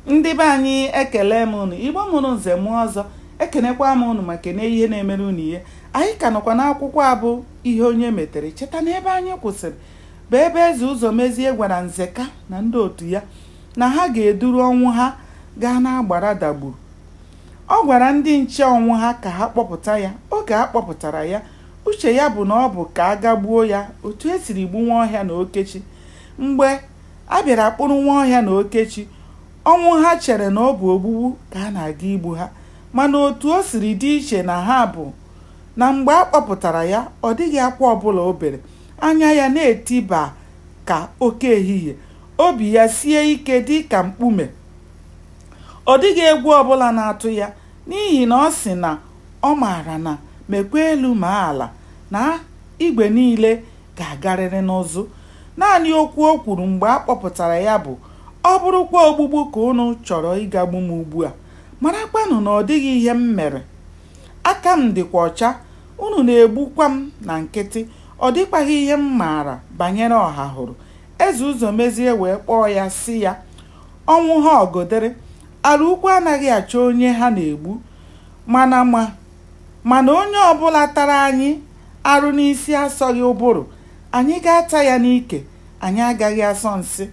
Ndị be anyị, ekele m unu. Igbo mụrụ nze mụọ ọzọ, ekenekwa m unu ma kene ihe na-emere unu ihe. Anyị ka nọkwa n'akwụkwọ a bụ Ihe Onye Metere. Cheta na ebe anyị kwụsịrị bụ ebe Eze Ụzọmezie gwara Nzeka na ndị otu ya na ha ga-eduru Ọnwụha gaa n'agbara Dagburu. Ọ gwara ndị nche Ọnwụha ka ha kpọpụta ya. Oge a kpọpụtara ya, uche ya bụ na ọ bụ ka a gaa gbuo ya otu e siri gbu Nwaọhịa na Okechi. Mgbe a bịara kpụrụ Nwaọhịa na Okechi, Ọnwụha chere na ọ bụ ogbugbu ka a na-aga igbu ha. Mana otu o siri dị iche na ha bụ na mgbe a kpọpụtara ya, ọ dịghị akwa ọbụla o bere. Anya ya na-etiba ka oke ehihie, obi ya sie ike dị ka mkpume. Ọ dịghị egwu ọbụla na-atụ ya n'ihi na ọ sị na ọ maara na mekwa elu maa ala na igwe niile ga-agarịrị n'ụzụ. Naanị okwu o kwuru mgbe a kpọpụtara ya bụ, Ọ bụrụkwa ogbugbu ka ụnụ chọrọ ịgagbu m ugbua, marakwanụ na ọ dịghị ihe m mere. Aka m dịkwa ọcha, unu na-egbukwa m na nkịtị. Ọ dịkwaghị ihe m maara banyere Ọhahụrụ. Eze Ụzọmezie wee kpọọ ya sị ya, Ọnwụha ọgụdịrị, Alaukwu anaghị achọ onye ha na-egbu. Mana ma mana onye ọbụla tara anyị arụ n'isi asọghị ụbụrụ, anyị ga-ata ya n'ike, anyị agaghị asọ nsị.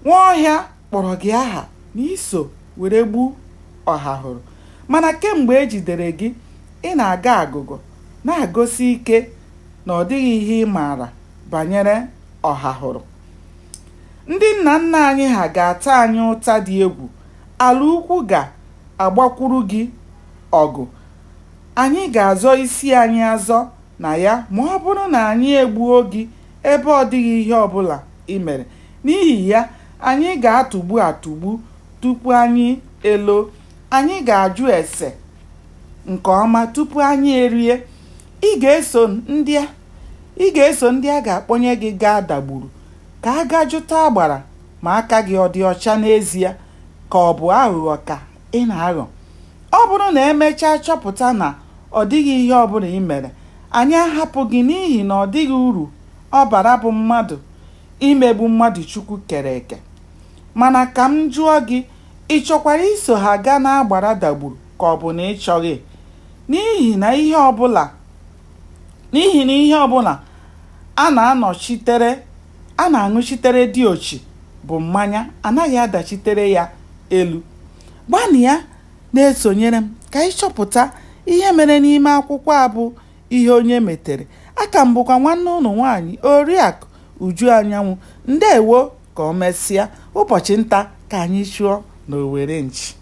Nwaọhịa kpọrọ gị aha na i so were gbu Ọhahụrụ. Mana kemgbe e jidere gị, ị na-agọ agụgọ, na-agọsi ike na ọ dịghị ihe ị maara banyere Ọhahụrụ. Ndị nna nna anyị ha ga-ata anyị ụta dị egwu. Alaukwu ga-agbakwuru gị ọgụ. Anyị ga-azọ isi anyị azọ na ya ma ọ bụrụ na anyị egbuo gị ebe ọ dịghị ihe ọbụla i mere. N'ihi ya, anyị ga-atụgbu atụgbu tupu anyị eloo. Anyị ga-ajụ ese nke ọma tupu anyị erie. Ị ga-eso ndị a ga-akpọnye gị gaa Dagburu ka a gaa jụta agbara ma aka gị ọ dị ọcha n'ezie ka ọ bụ aghụghọ ka ị na-aghọ. Ọ bụrụ na e mechaa chọpụta na ọ dịghị ihe ọbụla i mere, anyị ahapụ gị n'ihi na ọ dịghị uru ọ bara bụ mmadụ imegbu mmadụ Chukwu kere eke. Mana ka m jụọ gị, ị chọkwara iso ha gaa n'agbara Dagburu ka ọ bụ na ị chọghị? N'ihi na ihe ọbụla n'ihi na ihe ọbụla a na-anọchitere a na-aṅụchitere diochi bụ mmanya anaghị adachitere ya elu. Gbanịa na-esonyere m ka anyị chọpụta ihe mere n'ime akwụkwọ a bụ Ihe Onye Metere. Aka m bụkwa nwanne ụnụ nwaanyị Oriakụ Uju Anyanwụ. Ndewo ka o mesịa. Ụbọchị nta ka anyị chụọ n'owere nchi.